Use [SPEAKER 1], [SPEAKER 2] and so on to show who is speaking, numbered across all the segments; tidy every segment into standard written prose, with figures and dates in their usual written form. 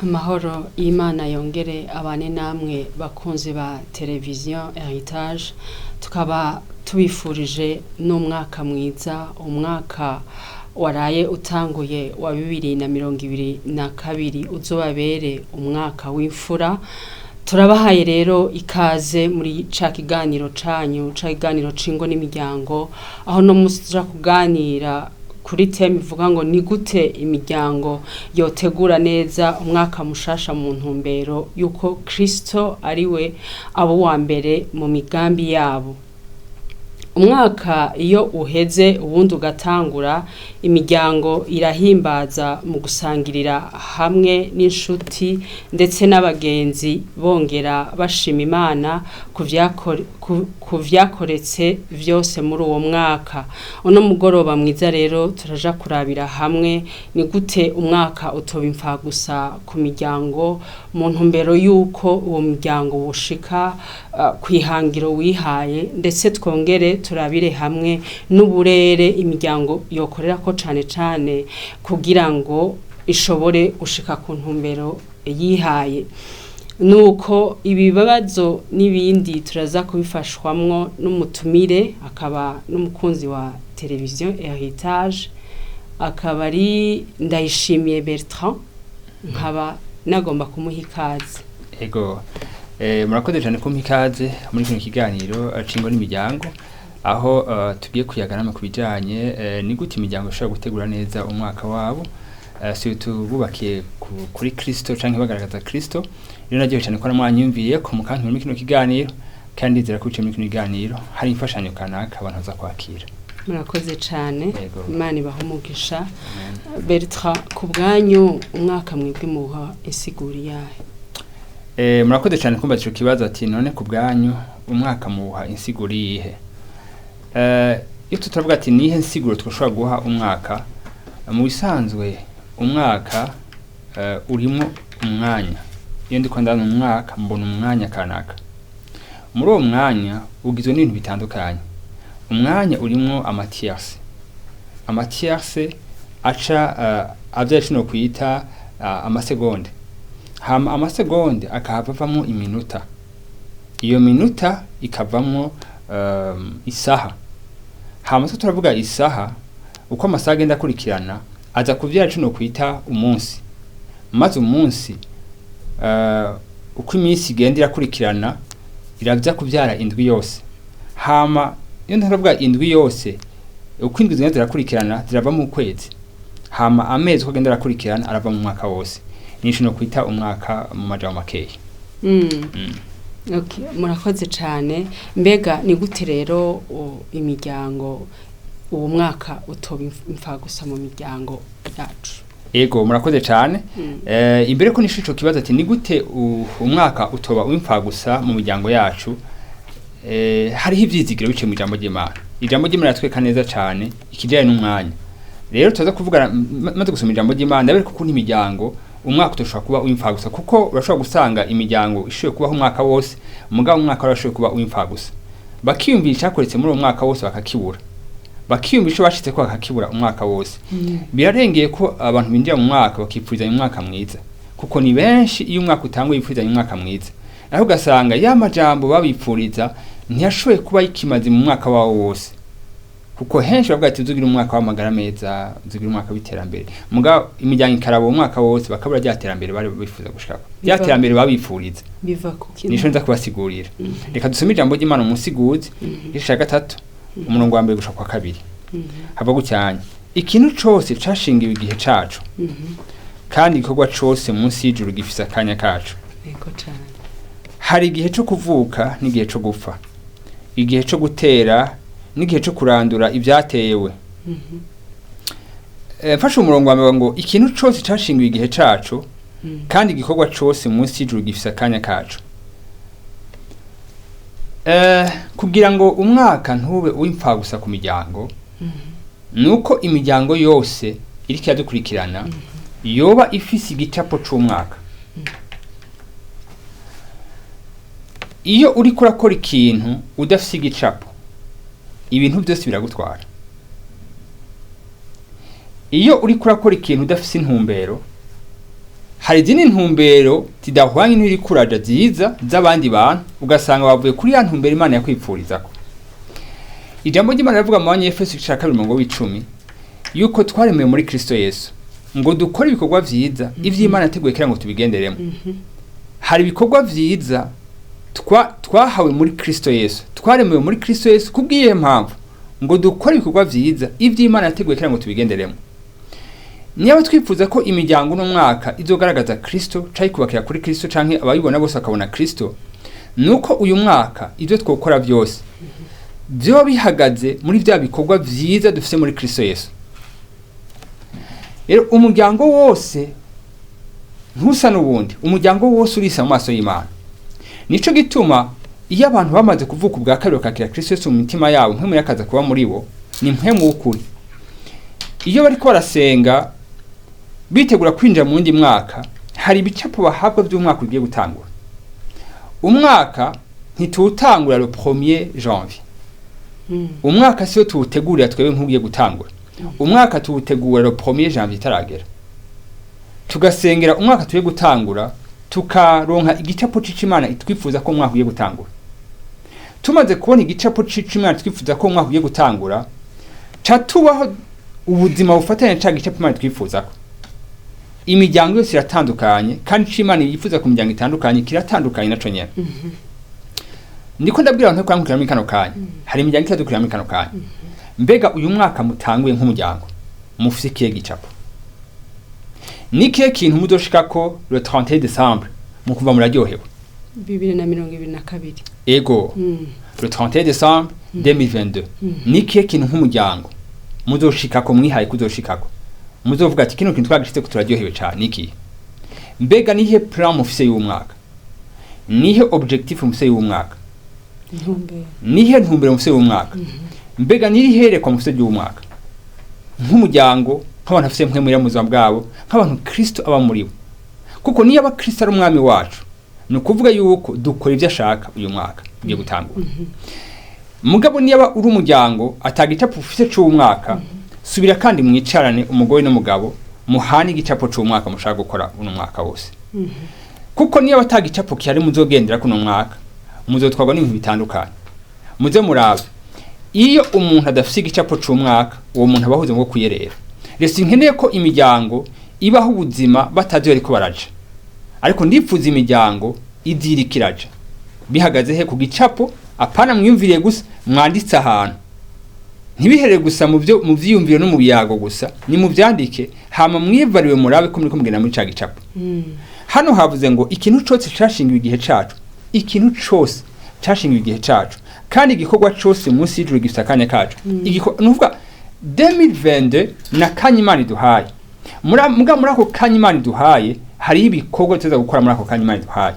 [SPEAKER 1] Amahoro y'Imana yongere abane namwe bakunzi ba televiziyo Heritage, tukaba tubifurije n'umwaka mwiza, umwaka waraye utanguye wa 2022 uzobabere umwaka w'imfura. Turabahaye rero ikaze muri ca kiganiro canyu, ca kiganiro c'ingo n'imiryango, aho no musi tuja kuganira kuri teme ivuga ngo ni gute imiryango yotegura neza umwaka mushasha mu ntumbero yuko Kristo ariwe abo wa mbere mu migambi yabo. Umwaka iyo uheze uwundi ugatangura, imiryango irahimbaza mu gusangirira hamwe n'inshuti ndetse n'abagenzi, bongera bashima Imana ku vyakoretse vyose muri uwo mwaka. Uno mugoroba mwiza rero turaja kurabira hamwe ni gute umwaka utoba imfagusa ku miryango mu ntumbero yuko uwo muryango woshika kw'ihangiro wihaye, ndetse twongere turabire hamwe n'uburere imiryango yokorerako cane cane kugira ngo ishobore gushika ku ntumbero yihaye. Nuko ibibazo n'ibindi turaza kubifashwamwo n'umutumire akaba n'umukunzi wa televiziyo Heritage, akaba ari Ndayishimiye Bertrand, nkaba nagomba kumuha ikaze.
[SPEAKER 2] Ego, murakoze cyane kumpa ikaze muri kino kiganiro c'ingo n'imiryango, aho tugiye kuyaganama ku bijanye ni gute imiryango ishobora gutegura neza umwaka wabo, surtout bubakiye kuri Kristo canke bagaragaza Kristo. Rero naryohewe cyane ko namwanyumviye ko mukantumira muri kino kiganiro, kandi ndizera ko biciye muri kino kiganiro hari imfashanyo kanaka abantu baza kwakira.
[SPEAKER 1] Murakoze cane.
[SPEAKER 2] Yego.
[SPEAKER 1] Imana ibahe umugisha.
[SPEAKER 2] Amen.
[SPEAKER 1] Bertrand, ku bwanyu umwaka mwebwe muha insiguro yahe?
[SPEAKER 2] Murakoze cyane kumva ico kibazo ati none ku bwanyu umwaka muha insiguro iyihe? Iyo tutavuga ati nihe nsiguro twoshobora guha umwaka, mu bisanzwe umwaka urimo umwanya. Iyo ndiko ndabona umwaka mbona umwanya kanaka. Muri uwo mwanya ugizwe n'ibintu bitandukanye. Umwanya urimwo amatierse. Amatierse aca avya kino kwita amasegonde. Hama amasegonde akahava avamwo iminota. Iyo minota ikavamwo isaha. Hama se turavuga isaha, uko amasaha agenda akurikirana aza kuvyara kino kwita umunsi. Maze umunsi uko iminsi igenda irakurikirana iravya kuvyara indwi yose. Hama iyo turavuga indwi yose, uko indwi zigenda zirakurikirana zirava mu kwezi. Hama amezi uko agenda arakurikirana arava mu mwaka wose. Nico no kwita umwaka mu majambo makeya.
[SPEAKER 1] Okay, murakoze cane. Mbega ni gute rero imiryango uwo mwaka utoba imfagusa mu miryango yacu?
[SPEAKER 2] Ego, murakoze cane. Imbere ko nisho ico kibazo ati ni gute umwaka utoba uwimfagusa mu miryango yacu, hariho ivyizigiro biciye mu ijambo ry'Imana. Ijambo ry'Imana riratwereka neza cane ikijanye n'umwanya. Rero tuza kuvugana maze gusoma ijambo ry'Imana ndabereka ukuntu imiryango umwaka utoshobora kuba uwimfagusa, kuko urashobora gusanga imiryango ishoboye kubaho umwaka wose, mugabo umwaka warashoboye kuba uwimfagusa. Bakiyumvira icakoretse muri uwo mwaka wose bakakibura. Bakiyumvira ico bashitseko bakakibura umwaka wose. Birarengeye ko abantu binjira mu mwaka bakipfurizanya umwaka mwiza, kuko ni benshi iyo umwaka utanguye bipfurizanya umwaka mwiza, ariko ugasanga ya majambo babipfuriza ntiyashoboye kuba yikimaze mu mwaka wawo wose, kuko henshi bavuga ati uzugira umwaka w'amagara meza, uzugira umwaka w'iterambere, mugabo imiryango ikaraba uwo mwaka wose bakabura rya terambere bari bifuza gushikako, rya terambere babipfuriza.
[SPEAKER 1] Biva kuki?
[SPEAKER 2] Nico nza kubasigurira. Reka dusome ijambo ry'Imana mu Musiguzi, igice ca 3, umurongo wa 1 gushika kwa 2. Hava gucyanya ikintu cose cashingiwe igihe cacu, kandi igikorwa cose munsi y'ijuru gifise akanya kacu.
[SPEAKER 1] Yego cane.
[SPEAKER 2] Hari igihe co kuvuka n'igihe co gupfa, igihe co gutera n'igihe co kurandura ivyatewe. Mfashe umurongo wa mbere ngo ikintu cose cashingiwe igihe cacu, kandi igikorwa cose munsi y'ijuru gifise akanya kacu. Kugira ngo umwaka ntube uw'imfagusa ku miryango, nuko imiryango yose iriko iradukurikirana yoba ifise igicapo c'umwaka. Iyo uriko urakora ikintu udafise igicapo, ibintu vyose biragutwara. Iyo uriko urakora ikintu udafise intumbero, Hari izindi ntumbero zidahwanye n'irikuraja ziza z'abandi bantu, ugasanga bavuye kuri ya ntumbero Imana yakwipfurizako. Ijambo ry'Imana rivuga mu Banyefeso igice ca 2 umurongo w'icumi yuko twaremewe muri Kristo Yesu ngo dukore ibikorwa vyiza ivy'Imana yateguye kugira ngo tubigenderemo. Hari ibikorwa vyiza twahawe muri Kristo Yesu, twaremewe muri Kristo Yesu kubw'iyihe mpamvu? Ngo dukore ibikorwa vyiza ivy'Imana yateguye kugira ngo tubigenderemo. Niba twifuza ko imiryango uno mwaka izogaragaza Kristo canke kubakira kuri Kristo canke abayibona bose bakabona Kristo, nuko uyu mwaka ivyo twokora byose vyoba bihagaze muri vya bikorwa vyiza dufise muri Kristo Yesu. Rero umuryango wose ntusa n'uwundi, umuryango wose urisa mu maso y'Imana. Nico gituma iyo abantu bamaze kuvuka ubwa kabiri bakakira Kristo Yesu mu mitima yabo, mpwemu yakaza kuba muri bo, ni mpwemu w'ukuri. Iyo bariko barasenga bitegura kwinjira mu wundi mwaka, hari ibicapo bahabwa by'umwaka ugiye gutangura. Umwaka ntituwutangura le 1er janvier. Umwaka siyo tuwutegurira twebwe nk'ugiye gutangura. Umwaka tuwutegura le 1er janvier itaragera, tugasengera umwaka tugiye gutangura, tukaronka igicapo c'Imana itwifuza ko umwaka ugiye gutangura. Tumaze kubona igicapo c'Imana twifuza ko umwaka ugiye gutangura, ca tubaho ubuzima bufatanye ca gicapo Imana twifuzako. Imiryango yose iratandukanye, kandi ico Imana yifuza ku miryango itandukanye kiratandukanye naco nyene. Ndiko ndabwira abantu ko muri kano kanya hari imiryango itadukurira muri kano kanya. Mbega uyu mwaka mutanguye nk'umuryango mufise ikihe gicapo? Ni ikihe kintu muzoshikako le 31 décembre mukumva muraryohewe?
[SPEAKER 1] 2022.
[SPEAKER 2] Ego. Le 31 décembre 2022, ni ikihe kintu nk'umuryango muzoshikako, mwihaye kuzoshikako, muzovuga ati kino kintu twagishitse ko turaryohewe cane? Ni ikihe? Mbega nihe plan mufise y'umwaka? Nihe objectif mufise y'umwaka?
[SPEAKER 1] Intumbero.
[SPEAKER 2] Nihe ntumbero mufise y'umwaka? Mbega nirihe yerekwa mufise ry'umwaka nk'umuryango, nk'abantu bafise mpwemu mu buzima bwabo, nk'abantu Kristo aba muri bo? Kuko niyo aba Kristo ari umwami wacu, ni ukuvuga yuko dukora ibyo ashaka uyu mwaka ugiye gutangura. Mugabo niba uri umuryango atagicapo ufise c'umwaka, subira kandi mwicarane umugore n'umugabo, muhane igicapo c'umwaka mushaka gukora uno mwaka wose. Kuko niba atagicapo kihari muzogendera kuno mwaka, muzotwarwa n'ibintu bitandukanye. Muze murabe, iyo umuntu adafise igicapo c'umwaka, uwo muntu aba ahuze mu kuyerera. Rero sinkeneye ko imiryango ibaho ubuzima batazi iyo bariko baraja, ariko ndipfuza imiryango izirika iraja bihagaze he ku gicapo. Apana mwiyumviriye gusa, mwanditse ahantu, ntibihere gusa mu byo mu vyiyumviro no mu biyago gusa, ni mu vyandike, hama mwivariwe murabe ko muriko mugenda muri ca gicapo. Hano havuze ngo ikintu cose cashingiwe igihe cacu, ikintu cose cashingiwe igihe cacu, kandi igikorwa cose munsi y'ijuru gifise akanya kacu. Nukuvuga 2022 na kanya Imana iduhaye. Muga muri ako kanya Imana iduhaye hariho ibikorwa tuza gukora muri ako kanya Imana iduhaye.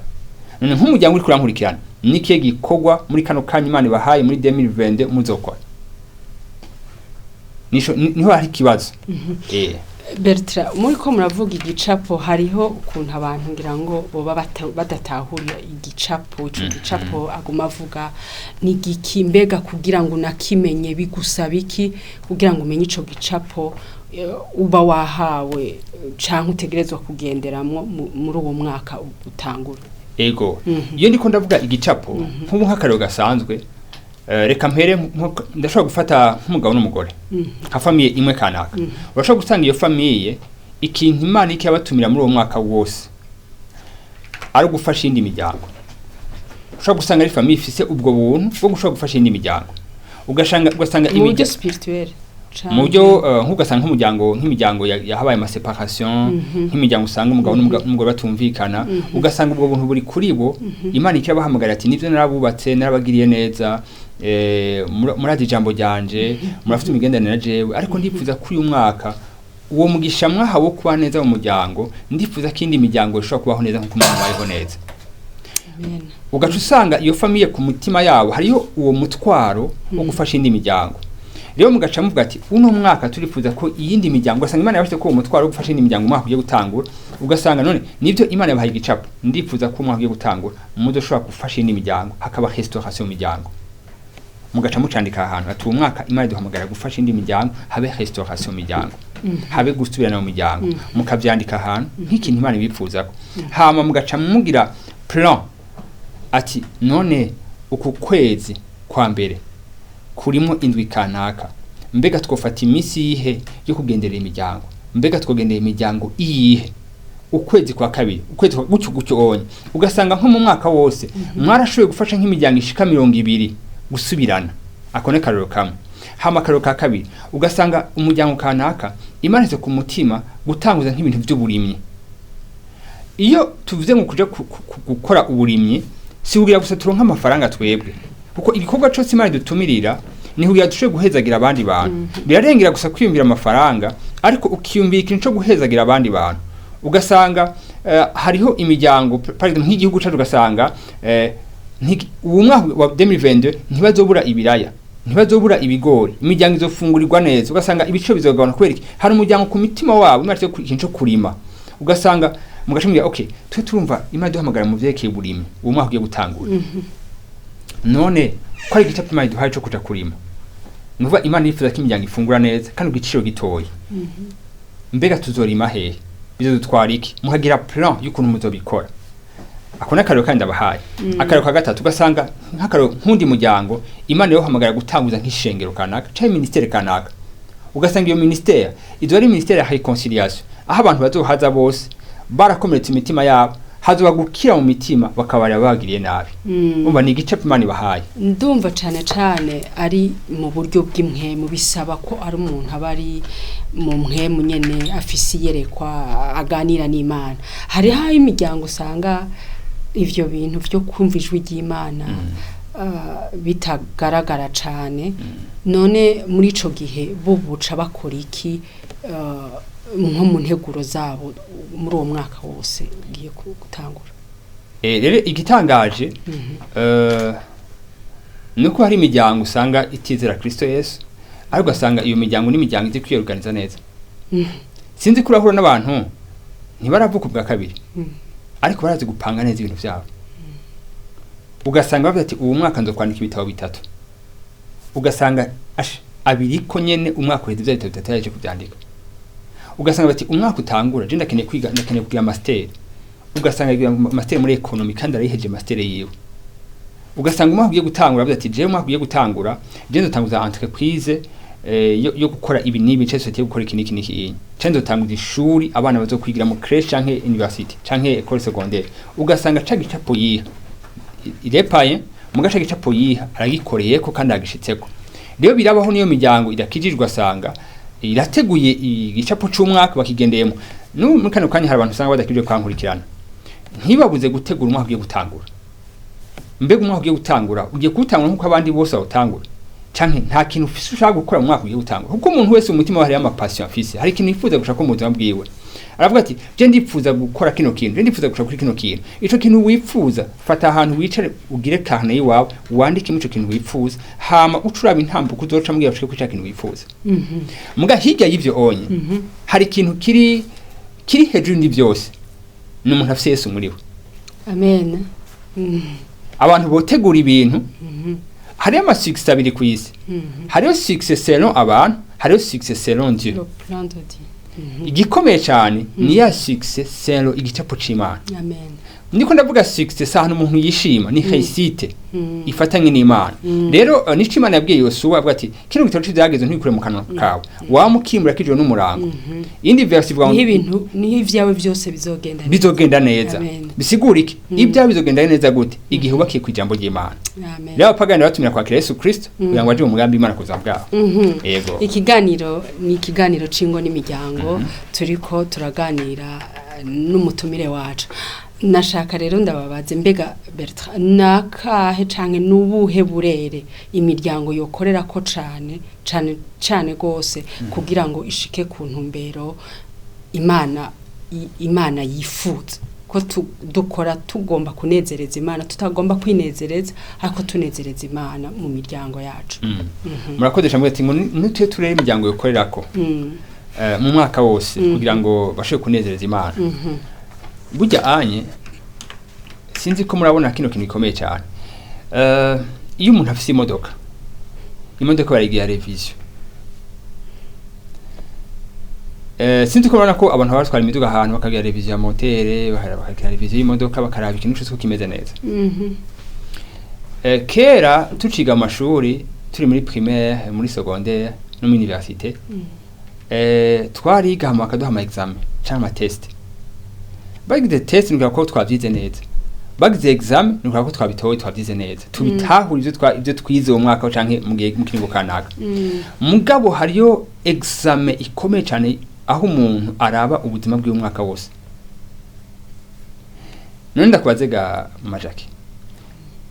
[SPEAKER 2] None nk'umuryango uriko urankurikirana, ni ikihe gikorwa muri kano kanya Imana ibahaye muri 2022 muzokora? Niho hari ikibazo.
[SPEAKER 1] Bertrand, muri ko muravuga igicapo, hariho ukuntu abantu ngira ngo boba badatahura igicapo. Ico gicapo aguma avuga ni igiki? Mbega kugira ngo unakimenye bigusaba iki kugira ngo umenye ico gicapo uba wahawe canke utegerezwa kugenderamwo muri uwo mwaka utangura?
[SPEAKER 2] Ego. Iyo ndiko ndavuga igicapo, nk'ubu nk'akarero gasanzwe, reka mpere ndashobora gufata nk'umugabo n'umugore, nka famille imwe kanaka. Urashobora gusanga iyo famille ikintu Imana iki yabatumira muri uwo mwaka wose ari ugufasha iyindi miryango. Ushobora gusanga ari famille ifise ubwo buntu bwo gushobora gufasha iyindi miryango, ugasanga
[SPEAKER 1] mu buryo spirituel?
[SPEAKER 2] Mu buryo nk'ugasanga nk'umuryango, nk'imiryango yahabaye ama séparation, nk'imiryango usanga umugabo n'umugore batumvikana, ugasanga ubwo buntu buri kuri bo. Imana ikirabahamagara ati nivyo, narabubatse, narabagiriye neza, murazi ijambo ryanje, murafite imigenderanire na jewe, ariko ndifuza ko uyu mwaka uwo mugisha mwahawe wo kuba neza mu muryango, ndifuza ko indi miryango ishobora kubaho neza nk'uko umuntu abayeho neza.
[SPEAKER 1] Amen.
[SPEAKER 2] Ugaca usanga iyo famille ku mutima yabo hariyo uwo mutwaro wo gufasha indi miryango. Rero mugaca muvuga ati uno mwaka turifuza ko iyindi miryango, ugasanga Imana yabashyize ko uwo mutwaro wo gufasha indi miryango umwaka ugiye gutangura. Ugasanga none nibyo Imana yabahaye igicapo, ndifuza ko umwaka ugiye gutangura mudoshobora gufasha indi miryango, hakaba restauration mu miryango. Mugaca mucandika ahantu ati uwo mwaka Imana iduhamagara gufasha indi miryango, habe restauration mu miryango. Habe gusubirana mu miryango, mukavyandika ahantu nk'ikintu Imana ibipfuzako, hama mugaca mugira plan ati none uku kwezi kwa mbere kurimo indwi kanaka, mbega twofata iminsi yihe yo kugenderera imiryango? Mbega twogendera imiryango iyihe? Ukwezi kwa kabiri, ukwezi kwa gutyo gutyo onye, ugasanga nko mu mwaka wose mwarashoboye gufasha nk'imiryango ishika 20 gusubirana. Ako ni akarorero kamwe. Hama akarorero ka kabiri, ugasanga umuryango kanaka imanitse ku mutima gutanguza nk'ibintu by'uburimyi. Iyo tuvuze ngo kuja gukora uburimyi, si kugira gusa turonke amafaranga twebwe, kuko igikorwa cose Imana idutumirira ni kugira dushobore guhezagira abandi bantu. Birarengera gusa kwiyumvira amafaranga, ariko ukiyumvira ikintu co guhezagira abandi bantu. Ugasanga hariho imiryango, par exemple nk'igihugu cacu, ugasanga uwo mwaka wa 2022 ntibazobura ibiraya, ntibazobura ibigori, imiryango izofungurirwa neza. Ugasanga ibiciro bizogabanuka. Kubera iki? Hari umuryango ku mitima wabo Imana ifite ikintu co kurima. Ugasanga mugaca mugira okay, twe turumva Imana duhamagara mu vyerekeye uburimyi uwo mwaka ugiye gutangura. None ko ari igicapo Imana iduhaye co kuja kurima, nuvuga Imana yifuza ko imiryango ifungura neza kandi ku giciro gitoya, mbega tuzorima hehe? Bizodutwara iki? Mukagira plan y'ukuntu muzobikora. Ako ni akarorero kandi ndabahaye. Akarorero ka gatatu, ugasanga nk'akarorero nk'undi muryango Imana yohamagara gutanguza nk'ishengero kanaka canke ministère kanaka. Ugasanga iyo ministère izo ari ministère ya réconciliation, aho abantu bazohaza bose barakomeretse imitima yabo, hazoba gukira mu mitima, bakabarira bagiriye nabi. Umva, ni igicapo Imana ibahaye.
[SPEAKER 1] Ndumva cane cane ari mu buryo bw'impwemu, bisaba ko ari umuntu aba ari mu mpwemu nyene, afise iyerekwa, aganira n'Imana. Hariho imiryango usanga ivyo bintu vyo kumva ijwi ry'Imana bitagaragara cane. None muri ico gihe bo buca bakora iki, nko mu nteguro zabo muri uwo mwaka wose ugiye gutangura?
[SPEAKER 2] Rero igitangaje nuko hari imiryango usanga itizera Kristo Yesu, ariko ugasanga iyo miryango n'imiryango izi kwiyorganiza neza. Sinzi ko urahura n'abantu ntibaravuka ubwa kabiri, ariko barazi gupanga neza ibintu vyabo. Ugasanga bavuga ati uwu mwaka nzokwandika ibitabo bitatu, ugasanga abiri ko nyene umwaka uheze ivyo bitabo bitatu yaje kuvyandika. Ugasanga bati umwaka utangura je ndakeneye kwiga, ndakeneye kugira master, ugasanga agira master muri economy kandi arayiheje master yiwe. Ugasanga umwaka ugiye gutangura avuga ati jewe umwaka ugiye gutangura je nzotanguza entreprise yo gukora ibi n'ibi, canke société yo gukora iki n'iki n'iki, canke nzotanguza ishuri abana bazokwigira mu crèche canke university canke école secondaire. Ugasanga ca gicapo yiha irepaye mugaca gicapo yiha aragikoreyeko kandi aragishitseko. Rero birabaho niyo miryango idakijijwe, asanga irateguye igicapo c'umwaka bakigendeyemo. N'ubu muri kano kanya hari abantu usanga badakijijwe kwankurikirana, ntibabuze gutegura umwaka ugiye gutangura. Mbega umwaka ugiye gutangura, ugiye kuwutangura nk'uko abandi bose bawutangura, canke nta kintu ufise ushaka gukora mu mwaka ugiye gutangura? Kuko umuntu wese mu mutima we hariyo ama passion afise, hari ikintu yifuza gushaka mu buzima bwiwe. Aravuga ati je ndipfuza gukora kino kintu, je ndipfuza gushaka kuri kino kintu. Ico kintu wifuza, fata ahantu wicare, ugire carnet yiwawe, wandike ico kintu wifuza, hama uce uraba intambuko uzoca mugira ushike kuri ca kintu wifuza. Muga hirya y'ivyo onye hari ikintu kiri hejuru y'ibindi byose, ni umuntu afise Yesu muri we.
[SPEAKER 1] Amen.
[SPEAKER 2] Abantu botegura ibintu. Hariyo ama succès abiri ku isi: hariyo succès selon abantu, hariyo succès selon Dieu.
[SPEAKER 1] Le plan de Dieu.
[SPEAKER 2] Igikomeye cyane ni ya succès selon igicapo c'Imana.
[SPEAKER 1] Amen.
[SPEAKER 2] Ndiko ndavuga succès si ahantu umuntu yishima, ni réussite ifatanye n'Imana. Rero nico Imana yabwiye Yosuwa, avuga ati kino gitabo c'ivyagezwe ntibikure mu kanwa kawe, wamukimura kijoro n'umurango. Iyindi verse ivuga ngo
[SPEAKER 1] Niho ibintu, niho ivyawe byose bizogenda neza.
[SPEAKER 2] Bizogenda neza.
[SPEAKER 1] Amen.
[SPEAKER 2] Bisigura iki? Ibyawe bizogenda neza gute? Igihe ubakiye ku ijambo ry'Imana.
[SPEAKER 1] Amen.
[SPEAKER 2] Rero abapagani batumira kwakira Yesu Kristo kugira ngo baje mu mugambi w'Imana kuza bwabo. Yego.
[SPEAKER 1] Ikiganiro ni ikiganiro c'ingo n'imiryango, turiko turaganira n'umutumire wacu. Nashaka rero ndababaze, mbega Bertrand, nakahe canke nubuhe burere imiryango yokorera ko cane cane cane gose kugira ngo ishike ku ntumbero Imana yifuza ko dukora? Tugomba kunezereza Imana, tutagomba kwinezereza, ariko tunezereza Imana mu miryango yacu.
[SPEAKER 2] Murakoze cyane. Ati ngo nituye turere imiryango yokorerako mu mwaka wose kugira ngo bashobore kunezereza Imana. Burya anye sinzi ko murabona kino kintu gikomeye cyane. Iyo umuntu afise imodoka, imodoka barayigira révision. Sinzi ko murabona ko abantu batwara imiduga ahantu bakagira révision ya moteur, bakagira révision y'imodoka, bakaraba ikintu cyose ko kimeze neza. Kera tuciga amashuri, turi muri primaire, muri secondaire no muri université, twariga hama bakaduha ama examen canke ama test. Bagize test ni ko twavyize neza, bagize examen ni ko twabitoye, twavyize neza, tubitahura ivyo twize uwo mwaka canke mu gihe mu kiringo kanaka. Mugabo hariyo examen ikomeye cyane aho umuntu araba ubuzima bw'uyu mwaka wose. None ndakubaze ga Majaki,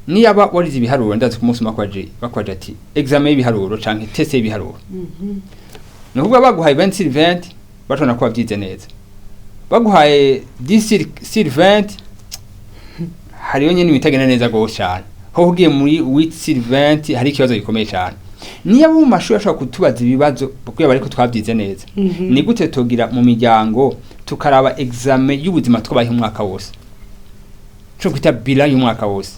[SPEAKER 2] niyaba warize ibiharuro, ndazi ku munsi bakwaje ati examen y'ibiharuro canke test y'ibiharuro, ni ukuvuga baguhaye 20 sur 20, batubona ko wavyize neza. Baguhaye 10 sur 20, hariyo nyene ibitagenda neza gose cane. Ho ugiye muri 8 sur 20, hari ikibazo gikomeye cane. Niyo abo mu mashuri ashobora kutubaza ibibazo kuko ariko twavyize neza, ni gute tugira mu miryango tukaraba examen y'ubuzima twabayeho umwaka wose, cyo kwita bilan y'umwaka wose?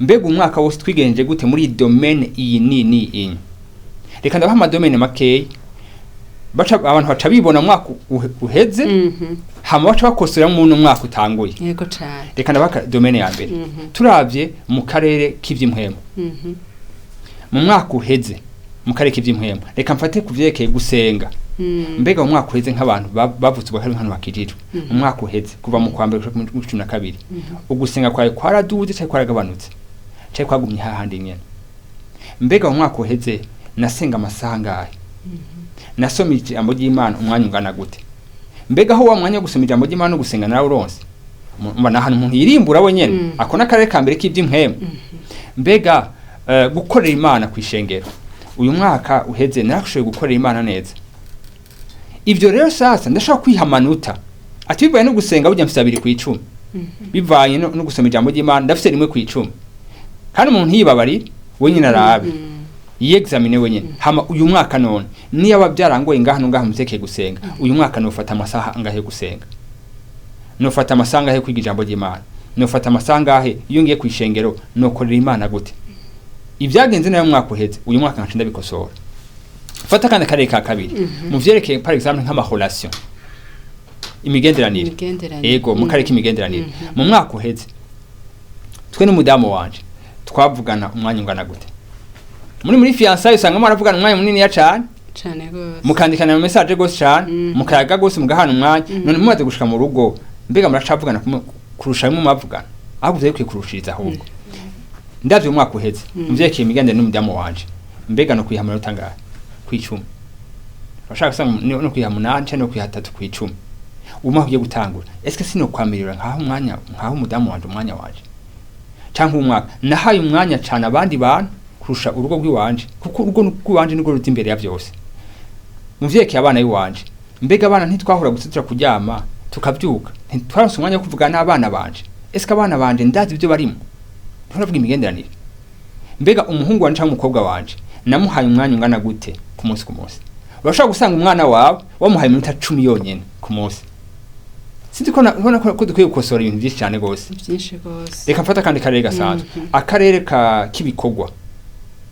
[SPEAKER 2] Mbega umwaka wose twigenje gute muri iyi domaine iyi ni iyi? Reka ndabaha ama domaines makeyi, baca abantu baca bibona umwaka uheze, hama baca bakosora mu uno mwaka utanguye.
[SPEAKER 1] Yego cane.
[SPEAKER 2] Reka ndabaha domaine ya mbere. Turavye mu karere k'ivy'impwemu, mu mwaka uheze mu karere k'ivy'impwemu, reka mfate ku vyerekeye gusenga. Mbega mu mwaka uheze, nk'abantu bavutse ubwa kabiri, nk'abantu bakijijwe, mu mwaka uheze kuva mu kwa mbere gushika mu 12, ugusenga kwawe kwaraduze canke kwaragabanutse canke kwagumye hahandi nyene? Mbega mu mwaka uheze nasenga amasaha angahe? Nasoma ijambo ry'Imana umwanya ungana gute? Mbega aho wa mwanya wo gusoma ijambo ry'Imana no gusenga nawe uronse? Mba ahantu umuntu yirimbura we nyene. Ako n'akarere ka mbere k'ivy'impwemu. Mbega gukorera Imana kw'ishengero, uyu mwaka uheze narashoboye gukorera Imana neza? Ivyo rero sasa ndashobora kwiha amanota ati bivaye no gusenga burya mfise 2 kw'icumi, bivanye no gusoma ijambo ry'Imana ndafise 1 kw'icumi. Kandi umuntu yibabarire wenyine, arabe, yiyexamine wenyine. Hama uyu mwaka none, niyo byarangoye ngaha no ngaha mutekeye gusenga, uyu mwaka nofata amasaha angahe yo gusenga? Nofata amasaha angahe yo kwiga ijambo ry'Imana? Nofata amasaha angahe iyo ngiye kw'ishengero? Nokorera Imana gute? Ibyagenze nayo mwaka uheze, uyu mwaka nkaca ndabikosora. Fata kandi akarere ka kabiri, mu vyerekeye par exemple nk'ama relations, imigenderanire.
[SPEAKER 1] Imigenderanire.
[SPEAKER 2] Ego, mu karere k'imigenderanire, mu mwaka uheze twe n'umudamu wanje twavugana umwanya ungana gute? Muri fiançailles usanga mwaravugana umwanya munini ya cane,
[SPEAKER 1] Cane gose.
[SPEAKER 2] mukandikana mu message gose cane, mukayaga gose, mugahana umwanya. None mumaze gushika mu rugo, mbega muracavugana kurusha bimwe mwavugana? Ahubwo vyari bikwiye kurushiriza. Ahubwo ndavye umwaka uheze mu vyerekeye imigenderanire n'umudamu wanje, mbega no kwiha amanota angahe kw'icumi? Urashaka gusanga no kwiha 8 canke no kwiha 3 kw'icumi. Umwaka ugiye gutangura, eske sino kwamirira nkaho umwanya, nkaho umudamu wanje umwanya wanje? Canke umwaka nahaye umwanya cane abandi bantu kurusha urugo rw'iwanje? Kuko urugo rw'iwanje nirwo ruza imbere ya vyose. Mu vyerekeye abana b'iwanje, mbega abana ntitwahura gusa tuja kuryama tukavyuka? Ntitwaronse umwanya wo kuvugana n'abana banje? Eske abana banje ndazi ivyo barimo? Turavuga imigenderanire. Mbega umuhungu wanje canke umukobwa wanje namuhaye umwanya ungana gute ku munsi ku munsi? Urashobora gusanga umwana wawe wamuhaye iminota 10 yonyene ku munsi. Sinzi ko ubona ko dukwiye gukosora ibintu vyinshi cane gose.
[SPEAKER 1] Byinshi gose.
[SPEAKER 2] Reka mfata akandi karere gasanzwe, akarere ka k'ibikorwa,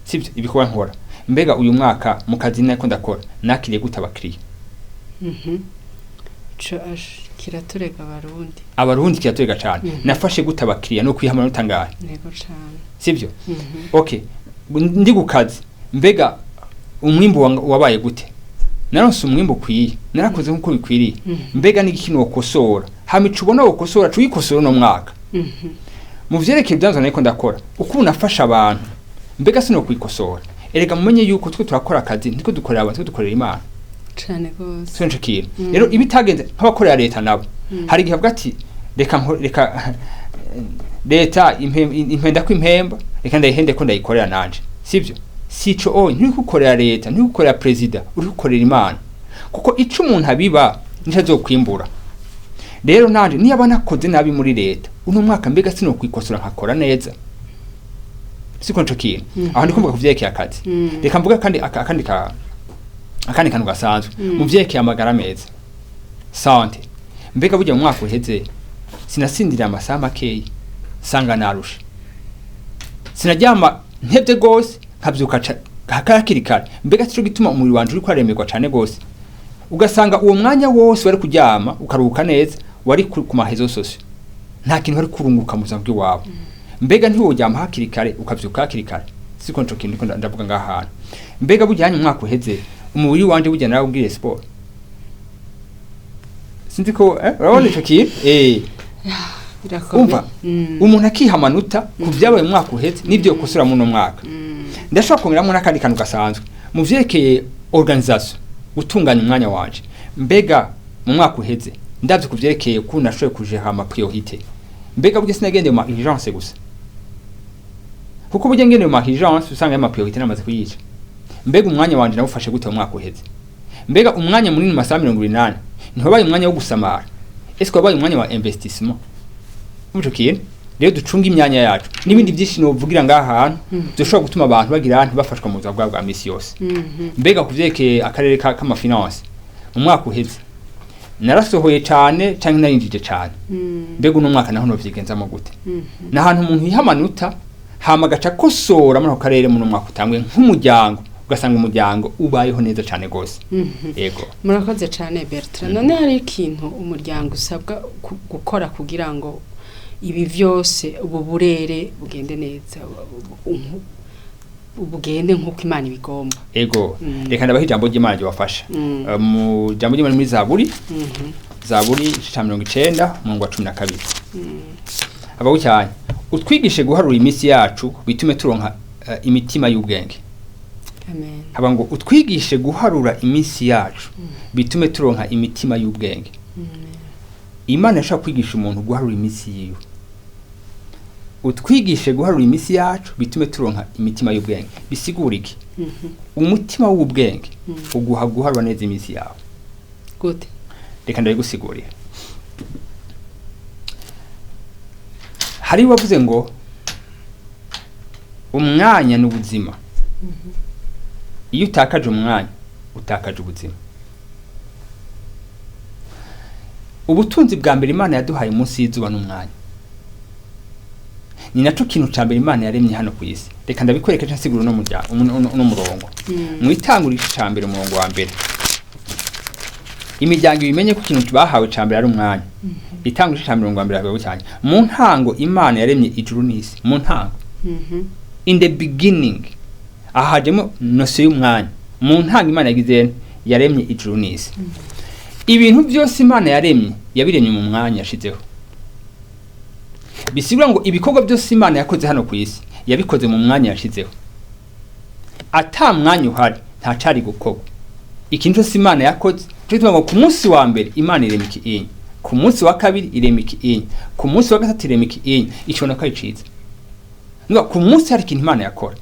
[SPEAKER 2] sibyo? Ibikorwa nkora, mbega uyu mwaka mu kazi nako ndakora nakiriye gute abakiriya?
[SPEAKER 1] Ico kiraturega Abarundi.
[SPEAKER 2] Abarundi kiraturega cane. Nafashe gute abakiriya? No kwiha amanota angahe?
[SPEAKER 1] Yego cane.
[SPEAKER 2] Sibyo? Okay, ndi ku kazi, mbega umwimbu wabaye gute? Naronse umwimbu ukwiye? Narakoze nkuko bikwiriye? Mbega n'igiki wokosora? Hama ico ubona wokosora cuyikosora uno mwaka. Mu vyerekeye ibyanzwe nariko ndakora, uko nafasha abantu, mbega sino kwikosora? Erega mumenye yuko twe turakora akazi, ntitwe dukorera abantu, twe dukorera Imana.
[SPEAKER 1] Cane gose.
[SPEAKER 2] So nico kintu rero ibitagenze, nk'abakorera leta nabo, hari igihe avuga ati reka leta impenda ko impemba, reka ndayihende ko ndayikorera nanje. Sivyo? Sico oye, nturi gukorera leta, nturi gukorera perezida, uri gukorera Imana, kuko ico umuntu abiba nico azokwimbura. Rero nanje niba nakoze nabi muri leta, uno mwaka mbega sino kwikosora nkakora neza? Siko nico kintu? Aho ndi kumvuga ku vyerekeye akazi. Reka mvuga kandi akandi kantu gasanzwe, mu vyerekeye amagara meza, santé. Mbega burya mu mwaka uheze sinasindiriye amasaha makeyi, sanga narusha, sinaryama ntevye gose, nkavyuka hakiri kare? Mbega sico gituma umubiri wanje uriko aremerwa cane gose? Ugasanga uwo mwanya wose wari kuryama ukaruhuka neza wari ku ma réseaux sociaux, nta kintu wari kurunguka mu buzima bw'iwawe. Mbega ntiworyama hakiri kare ukavyuka hakiri kare? Siko nico kintu ndiko ndavuga ngaha hantu. Mbega burya umwaka uheze umubiri wanje burya narawubwiye siporo? Sinzi ko urabona ico kintu.
[SPEAKER 1] Birakomeye.
[SPEAKER 2] Umva, umuntu akiha amanota ku vyabaye mu mwaka uheze n'ivyo yokosora muri uno mwaka. Ndashobora kongeramo n'akandi kantu gasanzwe mu vyerekeye organisation, gutunganya umwanya wanje. Mbega mu mwaka uheze ndavye ku vyerekeye ukuntu nashoboye kujera ama priorité, mbega burya sinagendeye mu ma urgence gusa? Kuko burya ngendeye mu ma urgence usanga ayo ma priorité namaze kuyica. Mbega umwanya wanje nawufashe gute mu mwaka uheze? Mbega umwanya munini mu masaha 28 ntiwabaye umwanya wo gusamara? Ese wabaye umwanya wa investissement? Ico kintu rero, ducunga imyanya yacu n'ibindi byinshi novugira ngaha hantu dushobora gutuma abantu bagira ntibafashwa mu buzima bwabo bwa misi yose. Mbega ku vyerekeye akarere k'ama finance, mu mwaka uheze narasohoye cane canke narinjije cane? Mbega uno mwaka naho novyigenzamo gute? Ni ahantu umuntu yiha amanota hama agaca akosora muri ako karere muri uno mwaka utanguye nk'umuryango, ugasanga umuryango ubayeho neza cane gose. Yego.
[SPEAKER 1] Murakoze cyane, Bertrand. None hari ikintu umuryango usabwa gukora kugira ngo ibi vyose, ubu burere bugende neza, bugende nk'uko Imana ibigomba?
[SPEAKER 2] Ego. Reka ndabaha ijambo ry'Imana ryobafasha. Mu jambo ry'Imana muri Zaburi, Zaburi igice ca 90 umurongo wa 12, abaho cyane: "Utwigishe guharura iminsi yacu, bitume turonka imitima y'ubwenge."
[SPEAKER 1] Amen.
[SPEAKER 2] Haba ngo utwigishe guharura iminsi yacu, bitume turonka imitima y'ubwenge. Imana yashaka kwigisha umuntu guharura iminsi yiwe. Utwigishe guharura iminsi yacu, bitume turonka imitima y'ubwenge. Bisigura iki? Umutima w'ubwenge uguha guharura neza iminsi yawe.
[SPEAKER 1] Gute?
[SPEAKER 2] Reka ndabigusigurira. Hari wavuze ngo umwanya ni ubuzima. Iyo utakaje umwanya, utakaje ubuzima. Ubutunzi bwa mbere Imana yaduhaye munsi y'izuba n'umwanya. Ni naco kintu ca mbere Imana yaremye hano ku isi. Reka ndabikwereka nca nsigura uno muryango, uno murongo. Mu Itanguriro igice ca mbere umurongo wa mbere. Imiryango ibimenye ko ikintu bahawe ca mbere ari umwanya. Itanguriro igice ca mbere umurongo wa mbere havuga cyane: "Mu ntango Imana yaremye ijuru n'isi." Mu ntango, in the beginning, aha hajemo notion y'umwanya. Mu ntango Imana yagize nte? Yaremye ijuru n'isi. Ibintu byose Imana yaremye, yabiremye mu mwanya yashizeho. Bisigura ngo ibikorwa byose Imana yakoze hano ku isi, yabikoze mu mwanya yashizeho. Ata mwanya uhari, nta cari gukorwa. Ikintu cyose Imana yakoze cyo gituma ngo ku munsi wa mbere Imana irema iki inye, ku munsi wa kabiri irema iki inye, ku munsi wa gatatu irema iki inye, ikibona ko ari ciza. Nuba ku munsi hari ikintu Imana yakora.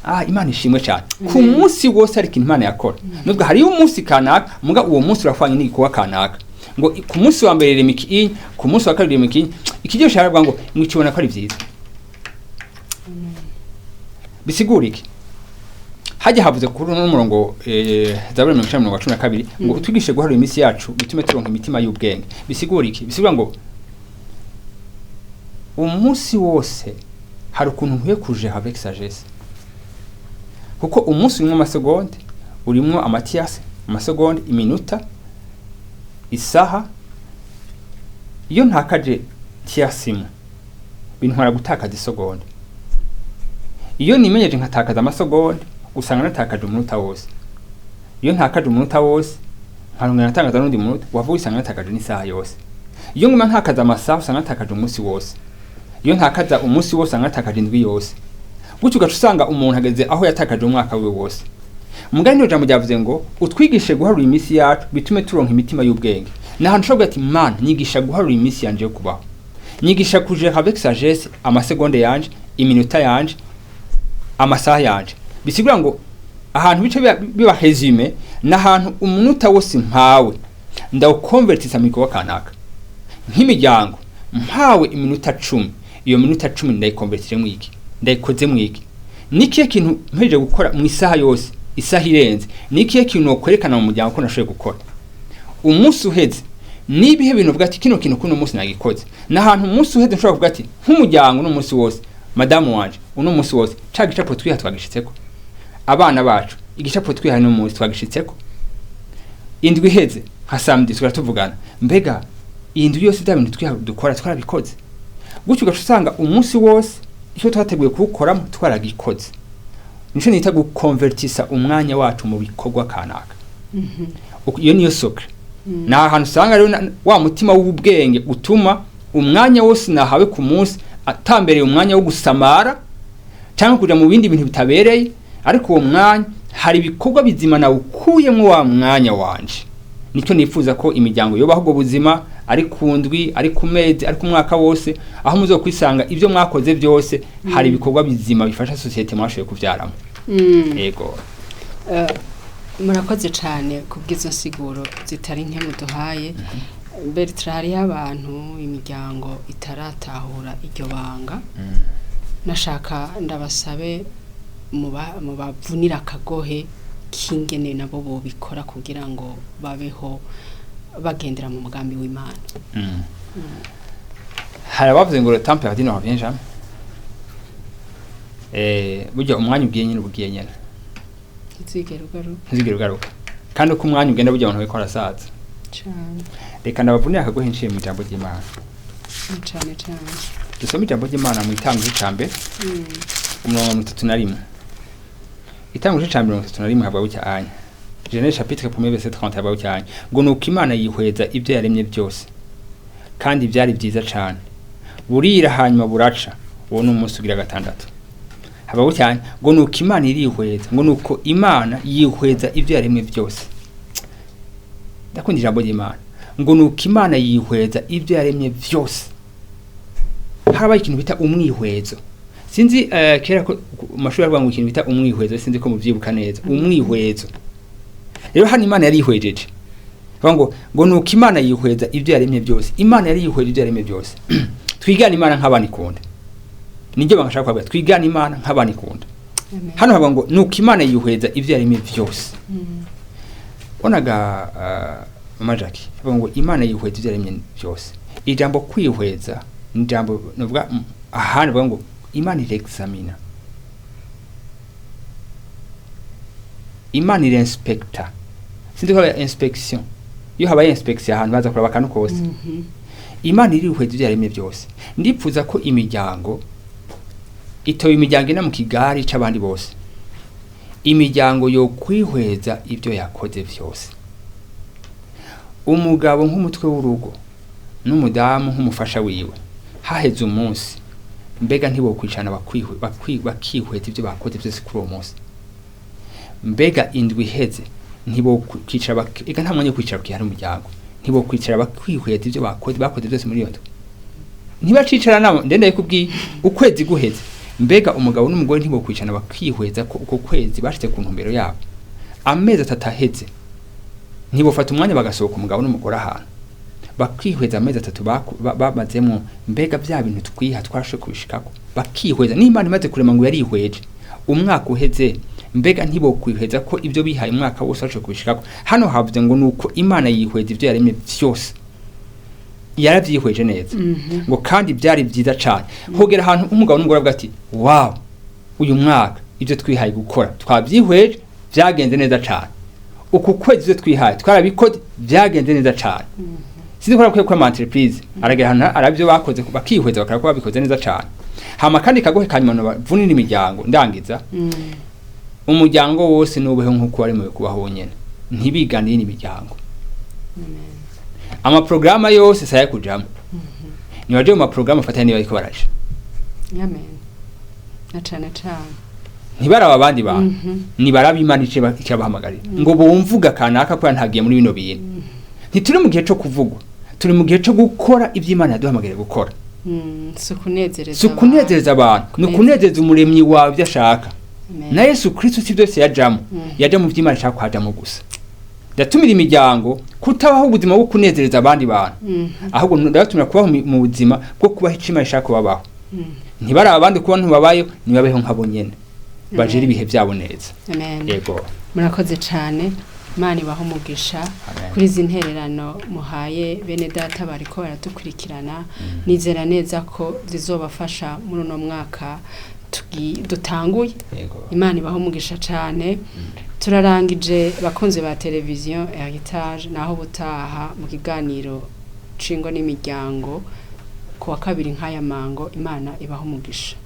[SPEAKER 2] Ah, Imana ishimwe cyane. Ku
[SPEAKER 1] Amen.
[SPEAKER 2] munsi wose hari ikintu Imana yakora. Nubwo hariyo umunsi kanaka, muga uwo munsi urafanye n'igikorwa kanaka. Ngo ku munsi wa mbere irema iki inye, ku munsi wa kabiri irema iki inye, ikiryoshe haravuga ngo ikibona ko ari vyiza. Bisigura iki? Hajya havuze kuri uno murongo, Zaburi 90 umurongo wa 12, ngo utwigishe guharura iminsi yacu, bitume turonka imitima y'ubwenge. Bisigura iki? Bisigura ngo umunsi wose hari ukuntu nkwiye kujera avec sagesse, kuko umunsi urimwo amasegonde, urimwo amatiyasi, amasegonde, iminota, isaha. Iyo ntakaje tiyasi imwe, bintwara gutakaza isegonde. Iyo nimenyeje nkatakaza amasegonde, usanga natakaje umunota wose. Iyo ntakaje umunota wose, nkarongera natakaza n'undi munota, wava wisanga natakaje n'isaha yose. Iyo nguma ntakaza amasaha, usanga natakaje umunsi wose. Iyo ntakaza umunsi wose, usanga natakaje indwi yose. Gutyo ugaca usanga umuntu ageze aho yatakaje umwaka wiwe wose. Mugani niyo jambo ryavuze ngo utwigishe guharura iminsi yacu, bitume turonka imitima y'ubwenge. Ni ahantu ushobora kuvuga ati: "Mana, nyigisha guharura iminsi yanje yo kubaho, nyigisha kujera avec sagesse amasegonde yanje, iminota yanje, amasaha yanje." Bisigura ngo ahantu bice biba résumé, n'ahantu umunota wose mpawe ndawukonvertisa mu gikorwa kanaka. Nk'imiryango, mpawe iminota 10, iyo minota 10 ndayikonvertije iki? Ndayikoze mu iki? Ni ikihe kintu mpejeje gukora mu isaha yose, isaha irenze? Ni ikihe kintu nokwerekana mu muryango ko nashoboye gukora? Umunsi uheze, nibihe bintu uvuga ati kino kintu kuno munsi nagikoze? N'ahantu umunsi uheze nshobora kuvuga ati nk'umuryango uno munsi wose, madamu wanje, uno munsi wose ca gicapo twiha twagishitseko, abana bacu igicapo twiha uno munsi twagishitseko. Indwi iheze nka samedi tukaba tuvugana, mbega iyi ndwi yose bya bintu dukora twarabikoze? Gutyo ugaca usanga umunsi wose icyo twateguye kuwukoramo twaragikoze. Nico nita gukonvertisa umwanya wacu mu bikorwa kanaka. Iyo niyo secret. Ni ahantu usanga rero wa mutima w'ubwenge utuma umwanya wose nahawe ku munsi atambereye umwanya wo gusamara cyangwa kuja mu bindi bintu bitabereye, ariko uwo mwanya hari ibikorwa bizima nawukuyemo wa mwanya wanje. Nicyo nifuza ko imiryango yobaho ubwo buzima, ari ku ndwi, ari ku mezi, ari ku mwaka wose, aho muzokwisanga ibyo mwakoze byose hari ibikorwa bizima bifasha sosiyete mwashoboye kuvyaramo. Yego.
[SPEAKER 1] Murakoze cyane kubw'izo nsiguro zitari nke muduhaye. Bertrand, hariho abantu, imiryango itaratahura iryo banga. Nashaka ndabasabe mubavunira akagohe k'ingene nabo bobikora kugira ngo babeho bagendera mu mugambi w'Imana.
[SPEAKER 2] Hari abavuze ngo le temps perdu ne revient jamais. Burya umwanya ugiye nyine uba ugiye nyine.
[SPEAKER 1] Ntizigere ugaruka.
[SPEAKER 2] Ntuzigere ugaruka. Kandi uko umwanya ugenda, burya abantu bariko barasaza.
[SPEAKER 1] Cane.
[SPEAKER 2] Reka ndabavunire akagohe nciye mu ijambo ry'Imana.
[SPEAKER 1] Cane cane.
[SPEAKER 2] Dusome ijambo ry'Imana mu Itanguriro ca mbere, umurongo wa 31. Itanguriro ca 31 havuga gutya anya, Genèse chapitre 1 verset 30, havuga gutya anya ngo: "Nuko Imana yihweza ibyo yaremye byose, kandi byari byiza cane. Burira hanyuma buraca, uwo ni umunsi ugira gatandatu." Havuga gutya anya ngo: "Nuko Imana irihweza", ngo: "Nuko Imana yihweza ibyo yaremye byose." Ndakunda ijambo ry'Imana ngo: "Nuko Imana yihweza ibyo yaremye byose." Harabaye ikintu bita umwihwezo. Sinzi, kera ko mu mashuri aravuga ngo ikintu bita umwihwezo, sinzi ko muvyibuka neza. Umwihwezo rero, hano Imana yarihwejeje. Bavuga ngo: "Nuko Imana yihweza ibyo yaremye byose." Imana yari yihweje ibyo yaremye byose. Twigana Imana nk'abana ikunda, nibyo bangashaka kubabwira. Twigana Imana nk'abana ikunda.
[SPEAKER 1] Amen.
[SPEAKER 2] Hano havuga ngo: "Nuko Imana yihweza ibyo yaremye byose." Bonaga mama Jackie, bavuga ngo Imana yihweza ibyo yaremye byose. Ijambo kwihweza ni ijambo nuvuga ahandi bavuga ngo Imana irexamina, Imana irinspecta. Sinzi ko habaye inspection. Iyo habaye inspection ahantu baza kuraba akantu kose. Imana irihweza ibyo yaremye byose. Ndipfuza ko imiryango itoye, imiryango ina mu kigari c'abandi bose, imiryango yo kwihweza ibyo yakoze byose. Umugabo nk'umutwe w'urugo n'umudamu nk'umufasha wiwe, haheze umunsi, mbega ntibokwicana bakihweza ibyo bakoze byose kuri uwo munsi? Mbega indwi iheze ntibokwicara eka nta mwanya wo kwicara ukihari umuryango, ntibokwicara bakihweza ibyo bakoze byose muri iyo ndwi? Ntibacicara nabo ndende kubwiye. Ukwezi guheze, mbega umugabo n'umugore ntibokwicarana bakihweza ko uko kwezi bashitse ku ntumbero yabo? Amezi 3 aheze, ntibofata umwanya bagasohoka umugabo n'umugore ahantu bakihweza amezi 3 bamazemwo? Mbega bya bintu twiha twashe kubishikako? Bakihweza. N'Imana imaze kurema ngo yarihweje. Umwaka uheze, mbega ntibokwihweza ko ibyo bihaye umwaka wose bashe kubishikako? Hano havuze ngo: "Nuko Imana yihweza ibyo yaremye byose." Yaravyihweje neza. Ngo kandi byari byiza cyane. Hogera ahantu umugabo n'umugore avuga ati: "Wow, uyu mwaka ibyo twihaye gukora twabyihweje, byagenze neza cyane. Uku kwezi ibyo twihaye twarabikoze, byagenze neza cyane." Sinzi ko arakwiye ko ama entreprise aragera ahantu arabyo bakoze bakihweza, bakora ko babikoze neza cyane. Hama kandi kagohe kanyuma vunira imiryango, ndangiza. Umuryango wose nubeho nk'uko wari mu kubaho wonyene, ntibiganire n'imiryango.
[SPEAKER 1] Amen.
[SPEAKER 2] Amaprograma yose saya kujamo, nibaje mu maprograma afatanya niba ariko baraje.
[SPEAKER 1] Amen. Na cane cane.
[SPEAKER 2] Ntibaraba abandi bantu, nibaraba Imana icabahamagarira ngo bumvuga kanaka ko ntagiye muri bino bintu. Ntituri mu gihe co kuvugwa, turi mu gihe co gukora ivyo Imana yaduhamagariye gukora.
[SPEAKER 1] Si ukunezereza.
[SPEAKER 2] Si ukunezereza abantu, ni ukunezereza umuremyi wawe ibyo ashaka.
[SPEAKER 1] Amen.
[SPEAKER 2] Na Yesu Kristo si byose yajamo, yaja mu vy'Imana ishaka kuhajamo gusa. Ndatumira imiryango kutabaho ubuzima bwo kunezereza abandi bantu, ahubwo ndabatumira kubaho mu buzima bwo kubaho ico Imana ishaka kubabaho. Ntibaraba abandi kuba ntubabayeho, ntibabeho nkabo nyene, bajere ibihe byabo neza.
[SPEAKER 1] Amen.
[SPEAKER 2] Yego.
[SPEAKER 1] Murakoze cane, Imana ibahe umugisha
[SPEAKER 2] Amen.
[SPEAKER 1] kuri izi ntererano muhaye bene data bariko baradukurikirana. Nizera neza ko zizobafasha muri uno mwaka. dutanguye.
[SPEAKER 2] Yego.
[SPEAKER 1] Imana ibaho umugisha cane. Turarangije, bakunzi ba televiziyo Heritage, naho butaha mu kiganiro cingo n'imiryango ku wa kabiri nk'aya mango. Imana ibaho umugisha.